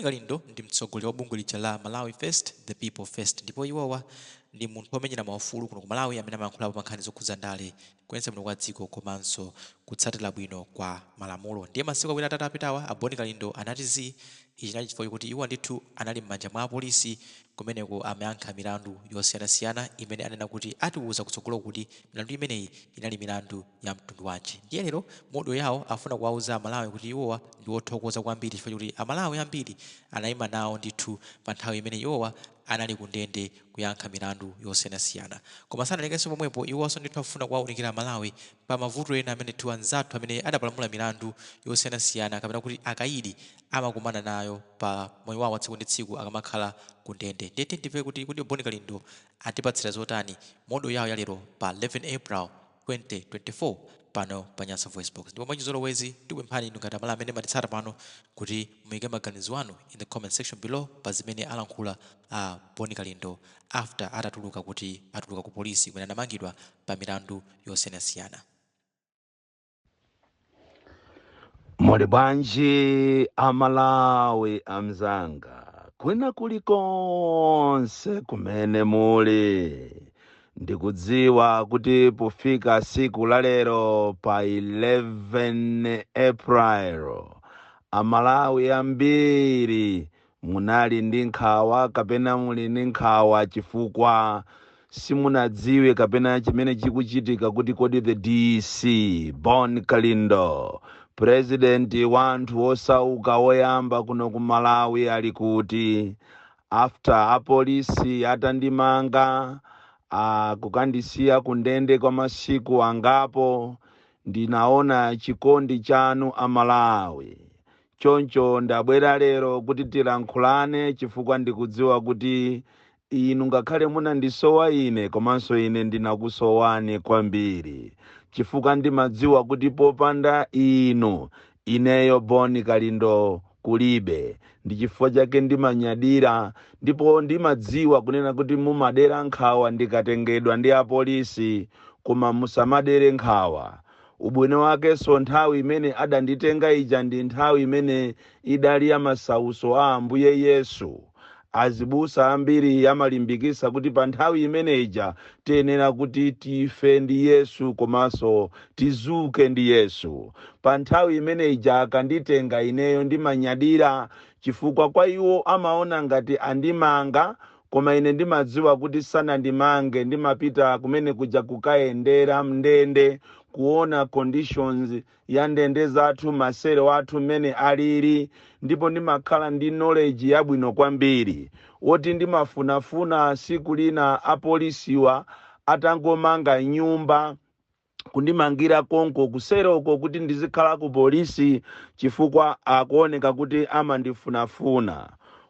Bon Kalindo ndi mtsogoleri wa bungwe lija la Malawi First, The People First, ndipo iwowa ndi munthu womenyera maufulu kuno ku Malawi amene amayankhulapo pa nkhani zokhudza ndale, kuyendetsa bwino kwa dziko komanso kutsatira bwino kwa malamulo. Ndiye masiku 2 atatu apitawa, a Bon Kalindo anati zii. Ichi chinali chifukwa chokuti iwowa ndithu anali m'manja mwa apolisi kumeneko amayankha milandu yosiyanasiyana imene anena kuti atiuza kutsogoloku kuti milandu imeneyi inali milandu ya mtundu wanji. Ndiye lero mu audio yawo afuna kuwauza aMalawi kuti iwowa ndi othokoza kwambiri chifukwa chokuti aMalawi ambiri anaima nawo ndithu pa nthawi imene iwowa anali ku ndende kuyankha milandu yosiyanasiyana. Koma sanalekenso pomwepo, iwowanso ndithu afuna kuwaunikira aMalawi pa mavuto ena amene ndithu anzathu amene adapalamula milandu yosiyanasiyana kapena kuti akaidi amakumana nayo pa moyo wawo wa tsiku ndi tsiku akamakhala ku ndende. Ndiye tiyeni timve kuti kodi Bon Kalindo atipatsira zotani mu audio yawo ya lero pa 11 April 2024 pano pa Nyasa VoiceBox. Ndipo mwachizolowezi tikupemphani inu ngati Amalawi amene mumatitsata pano kuti muike maganizo anu in the comment section below pa zimene alankhula a Bon Kalindo after atatuluka kuti atuluka ku polisi kumene anamangidwa pa milandu yosiyanasiyana. Muli bwanji Amalawi amzanga kwina kulikonse kumene muli? Ndikudziwa kuti pofika siku la lero pa 11 April, Amalawi ambiri munali ndi nkhawa kapena muli ndi nkhawa chifukwa simunadziwe kapena chimene chikuchitika kuti kodi the DC Bon Kalindo, president wa anthu osauka woyamba kuno ku Malawi, ali kuti after apolisi atandimanga kukandisiya kundende kwa masiku angapo. Ndinaona chikondi chanu Amalawi. Choncho ndabwera lero kuti tilankhulane chifukwa ndikudziwa kuti inu ngakhale munandisowa ine, komanso ine ndinakusowani kwambiri chifukwa ndimadziwa kuti popanda inu ineyo Bon Kalindo kulibe. Ndi chifukwa chake ndimanyadira ndipo ndimadziwa kunena kuti mumadera nkhawa ndikatengedwa ndi apolisi, koma musamadere nkhawa. Ubwino wakenso nthawi imene adanditenga ija ndi nthawi imene idali ya masauso a Ambuye Yesu. Azibusa ambiri amalimbikitsa kuti pa nthawi imene ija tiyenera kuti tife ndi Yesu komanso tizuke ndi Yesu. Pa nthawi imene ija akanditenga ineyo ndimanyadira chifukwa kwa iwo amaona ngati andimanga, koma ine ndimadziwa kuti sanandimange. Ndimapita kumene kuja kukayendera mndende, kuona conditions ya ndende zathu, maselo athu mmene alili, ndipo ndimakhala ndi knowledge yabwino kwambiri woti ndimafunafuna siku lina apolisiwa atangomanga nyumba kundimangira konko kuseloko kuti ndizikhala ku polisi chifukwa akuoneka kuti amandifunafuna.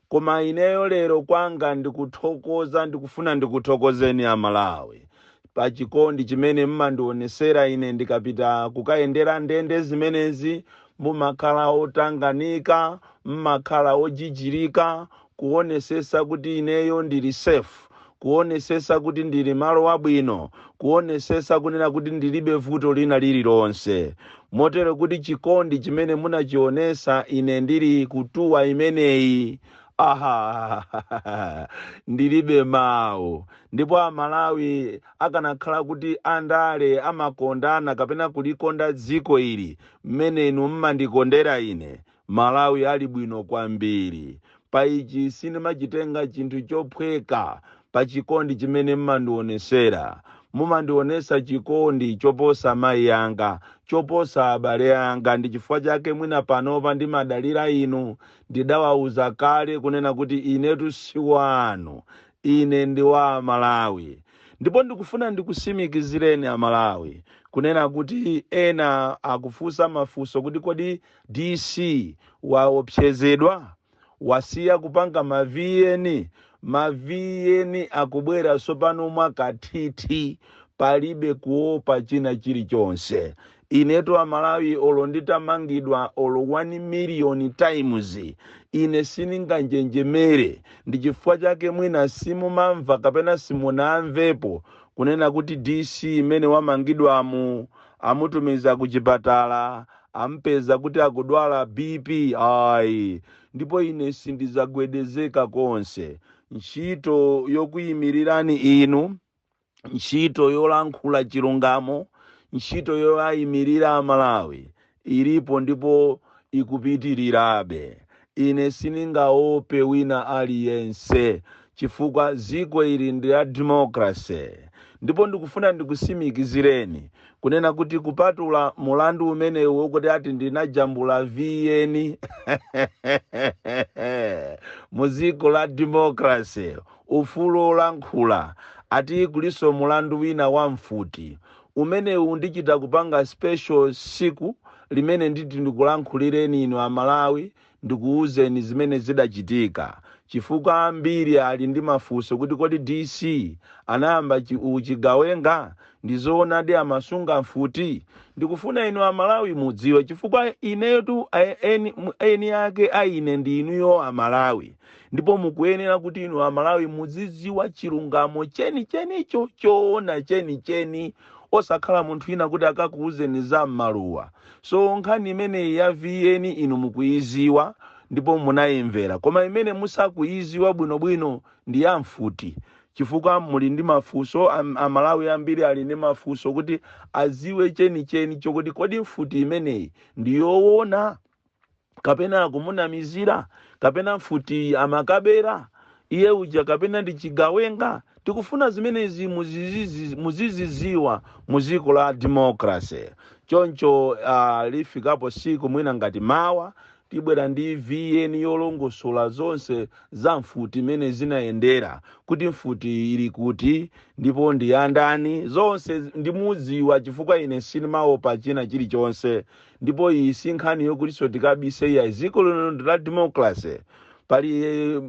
Koma ineyo lero kwanga ndikuthokoza, ndikufuna ndikuthokozeni Amalawi pa chikondi chimene mmandionesera ine ndikapita kukayendera ndende zimenezi. Mumakhala otanganika, mmakhala ojijirika kuonesesa kuti ineyo ndili safe, kuonesesa kuti ndili malo abwino, kuonesesa kunena kuti ndilibe vuto lina lililonse, motero kuti chikondi chimene munachionesa ine ndili ku tour imeneyi, aha, ndilibe mawu. Ndipo Amalawi, akanakhala kuti andale amakondana kapena kulikonda dziko ili mmene inu mmandikondera ine, Malawi ali bwino kwambiri. Pa ichi sindimachitenga chinthu chophweka pa chikondi chimene mmandionesera. Mumandionesa chikondi choposa mayi anga, choposa abale anga. Ndi chifukwa chake mwina panopa ndimadalira inu. Ndidawauza kale kunena kuti inetu si wanu, ine ndi wa Amalawi. Ndipo ndikufuna ndikusimikizireni Amalawi kunena kuti ena akufunsa mafunso kuti kodi DC waopsezedwa, wasiya kupanga ma VN? Ma VN akubwera tsopano mwakathithi, palibe kuopa china chilichonse. Inetu Amalawi, olo nditamangidwa olo 1 million times, ine sindinganjenjemere. Ndi chifukwa chake mwina simumamva kapena simunamvepo kunena kuti DC imene wamangidwamu amutumiza ku chipatala, ampeza kuti akudwala BP. Ayi. Ndipo ine sindidzagwedezeka konse. Ntchito yokuyimirirani inu, ntchito yolankhula chilungamo, ntchito yowayimirira Amalawi ilipo ndipo ikupitirirabe. Ine sindingaope wina aliyense, chifukwa dziko ili ndi la democracy. Ndipo ndikufuna ndikusimikizireni kunena kuti kupatula mulandu umenewu wokuti ati ndinajambula VN mu dziko la democracy, ufulu olankhula, ati kuliso mulandu wina wa mfuti umenewu ndichita kupanga special siku limene nditi ndikulankhulireni inu Amalawi, ndikuwuzeni zimene zidachitika, chifukwa ambiri ali ndi mafunso kuti kodi DC anayamba uchigawenga? Ndizoonadi amasunga mfuti? Ndikufuna inu Amalawi mudziwe, chifukwa inetu eni ake aine ndi inuyo Amalawi, ndipo mukuyenera kuti inu Amalawi muzidziwa chilungamo chenichenicho, choona chenicheni, osakhala munthu wina kuti akakuwuzeni za m'maluwa. So nkhani imeneyi ya VN inu mukuyiziwa ndipo munayimvera, koma imene musakuyiziwa bwinobwino ndi ya mfuti, chifukwa muli ndi mafunso. Amalawi ambiri ali ndi mafunso kuti aziwe chenicheni chokuti kodi mfuti imeneyi ndi yoona kapena akumunamizira, kapena mfuti amakabera iye uja, kapena ndi chigawenga. Tikufuna zimenezi muziziziwa mu dziko la democracy. Choncho lifikapo siku mwina ngati mawa tibwera ndi VN yolongosola zonse za mfuti imene zinayendera, kuti mfuti ili kuti ndipo ndi yandani. Zonse ndimudziwa, chifukwa ine sindimaopa china chilichonse. Ndipo iyi si nkhani yokutinso tikabise iya. Dziko lino ndi la democracy, pali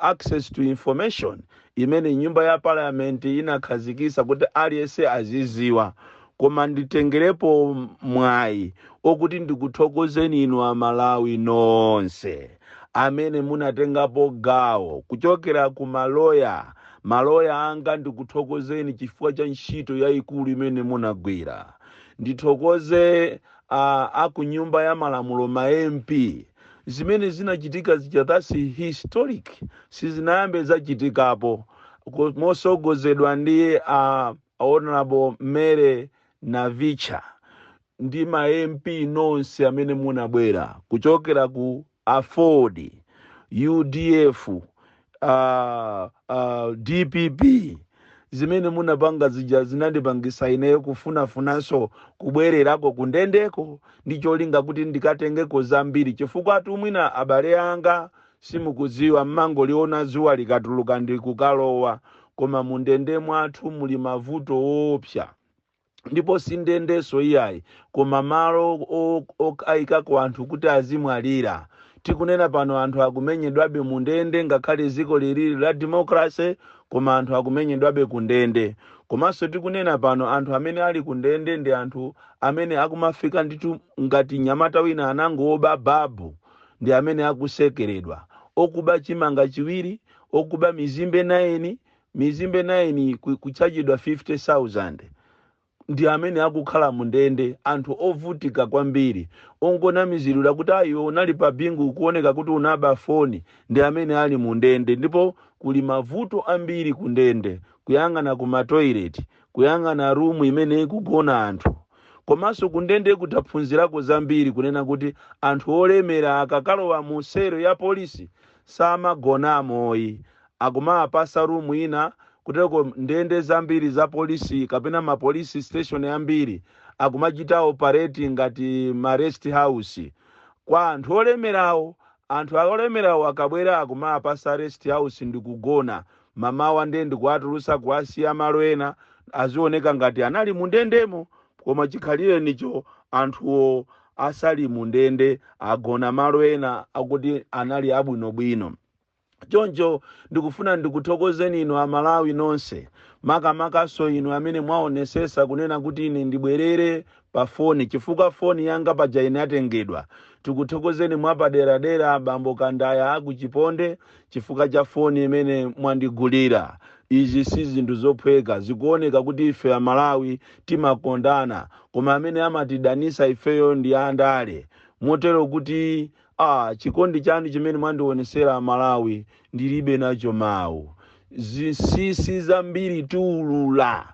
access to information imene nyumba ya parliament inakhazikisa kuti aliyense aziziwa. Koma nditengerepo mwayi okuti ndikuthokozeni inu Amalawi nonse amene munatengapo gawo, kuchokera ku maloya. Maloya anga, ndikuthokozeni chifukwa cha ntchito yayikulu imene munagwira. Ndithokoze aku nyumba ya malamulo, ma MP. Zimene zinachitika zija, that's historic, sizinayambe zachitikapo. Mosogozedwa ndi Honorable Mary Navicha ndi ma MP nonse amene munabwera kuchokera ku AFORD, UDF, DPP, zimene munapanga zija zinandipangisa ineyo kufunafunanso kubwererako kundendeko ndi cholinga kuti ndikatengeko zambiri, chifukwa tumwina abale anga simukudziwa, mmangoliona zuwa likatuluka ndi kukalowa, koma mundende mwathu muli mavuto woopsa. Ndipo si ndendenso iyayi, koma malo ayikako anthu kuti azimwalira. Tikunena pano anthu akumenyedwabe mundende, ngakhale dziko lilili la democracy, koma anthu akumenyedwabe kundende. Komanso tikunena pano anthu amene ali kundende ndi anthu amene akumafika nditu ngati nyamata wina anangoba babu, ndi amene akusekeredwa, okuba chimanga chiwiri, okuba mizimbe 9, mizimbe 9 kuchajidwa 50,000, ndi amene akukhala mundende. Anthu ovutika kwambiri, ongonamiziridwa kuti ayiwe unali pa Bingu, kuoneka kuti unaba foni, ndi amene ali mundende. Ndipo kuli mavuto ambiri kundende, kuyang'ana ku ma toilet, kuyang'ana room imene ikugona anthu. Komanso kundende kutaphunzirako zambiri, kunena kuti anthu olemera akakalowa mu selo ya polisi samagonamoyi, akumapasa room ina. Kuteko ndende zambiri za polisi kapena ma police station ambiri akumachita operate ngati ma rest house kwa anthu olemerawo. Anthu olemerawo akabwera akumapasa rest house ndikugona, mamawa ndiye ndikuwatulusa kuwasiya malo ena, azioneka ngati anali mundendemo, koma chikhalire nicho anthuwo asali mundende, agona malo ena akuti anali abwinobwino. Choncho ndikufuna ndikuthokozeni inu Amalawi nonse, makamakaso inu amene mwaonesesa kunena kuti ine ndibwerere pa foni, chifukwa foni yanga paja inatengedwa. Tikuthokozeni mwapaderadera bambo Kandaya akuchiponde chifukwa cha foni imene mwandigulira. Izi si zinthu zophweka. Zikuoneka kuti ife Amalawi timakondana, koma amene amatidanisa ifeyo ndi andale, motero kuti Chikondi chanu chimene mwandionesera Malawi ndilibe nacho mawu. Zinsinsi zambiri tiulula,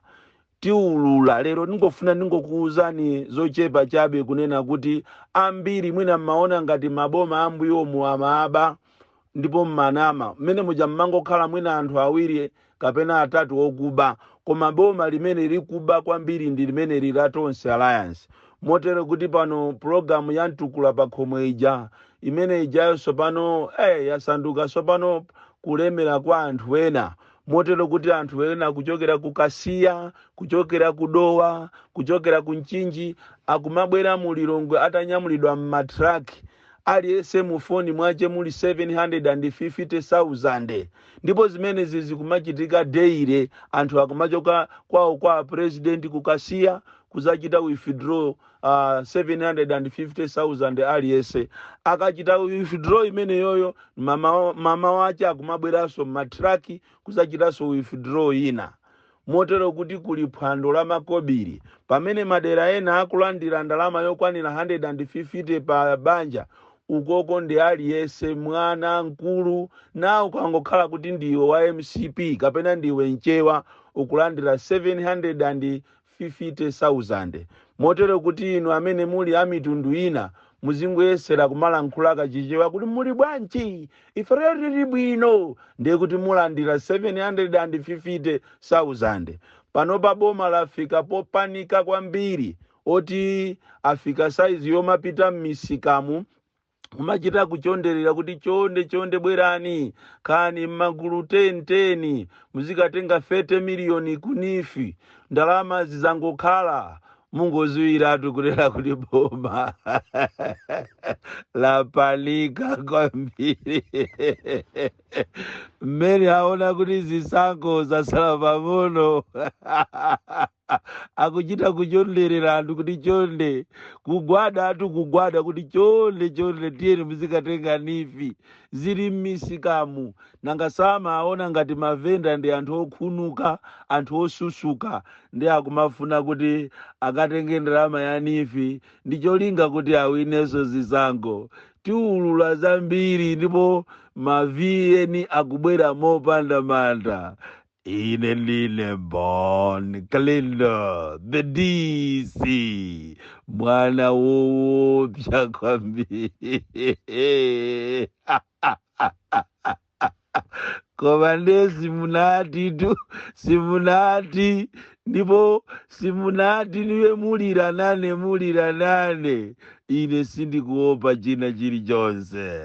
tiulula lero. Ndingofuna ndingokuwuzani zochepa chabe, kunena kuti ambiri mwina mmaona ngati maboma ambuyomu amaaba ndipo mmanama. Mmene muja mmangokhala mwina anthu awiri kapena atatu okuba, koma boma limene likuba kwambiri ndi limene la Tonse Alliance. Motero kuti pano pulogalamu ya Mtukula Pakhomo ija, imene ijayo sopano yasanduka sopano kulemera kwa anthu ena, motero kuti anthu ena kuchokera ku Kasiya, kuchokera ku Dowa, kuchokera ku Mchinji akumabwera mu Lilongwe atanyamulidwa m'matraki, aliyense mu foni mwache muli 750,000. Ndipo zimenezi zikumachitika daily. Anthu akumachoka kwawo kwa president ku Kasiya kuzachita withdraw 750,000 aliyense. Akachita withdraw imeneyoyo, mama wache akumabweranso m'matraki kuzachitanso withdraw ina, motero kuti kuli phwando la makobiri. Pamene madera ena akulandira ndalama yokwanira 150 pa banja, ukoko ndi aliyense, mwana, mkulu, na ukangokhala kuti ndiwe wa MCP kapena ndiwe Mchewa, ukulandira 750,000. Motero kuti inu amene muli a mitundu ina muzingoyesera kumalankhula Kachichewa kuti muli bwanji, ife tili bwino, ndiye kuti mulandira 750,000. Pano pa boma lafika popanika kwambiri, oti afika saizi yomapita m'misikamu kumachita kuchonderera kuti chonde chonde bwerani khani m'magulu 10 10 muzikatenga 30 miliyoni ku NEEF. Ndalama zizangokhala, mungoziwiratu kunena kuti boma lapanika kwambiri. Mmene aona kuti zisankho zasala pang'ono, akuchita kuchonderera anthu kuti chonde, kugwada atu, kugwada kuti chonde chonde tiyeni muzikatenga NEEF, zili m'misikamu. Nanga sama aona ngati mavenda ndi anthu okhunuka, anthu osusuka, ndi akumafuna kuti akatenge ndalama ya NEEF ndi cholinga kuti awinenso zisankho. Tiulula zambiri ndipo ma VN akubwera mopanda mantha. Ine ndine Bon Kalindo, the DC, mwana woopsa kwambiri. Koma ndiye simunati tu, simunati, ndipo simunati. Niwe mulira nane, mulira nane. Ine sindikuopa china chilichonse.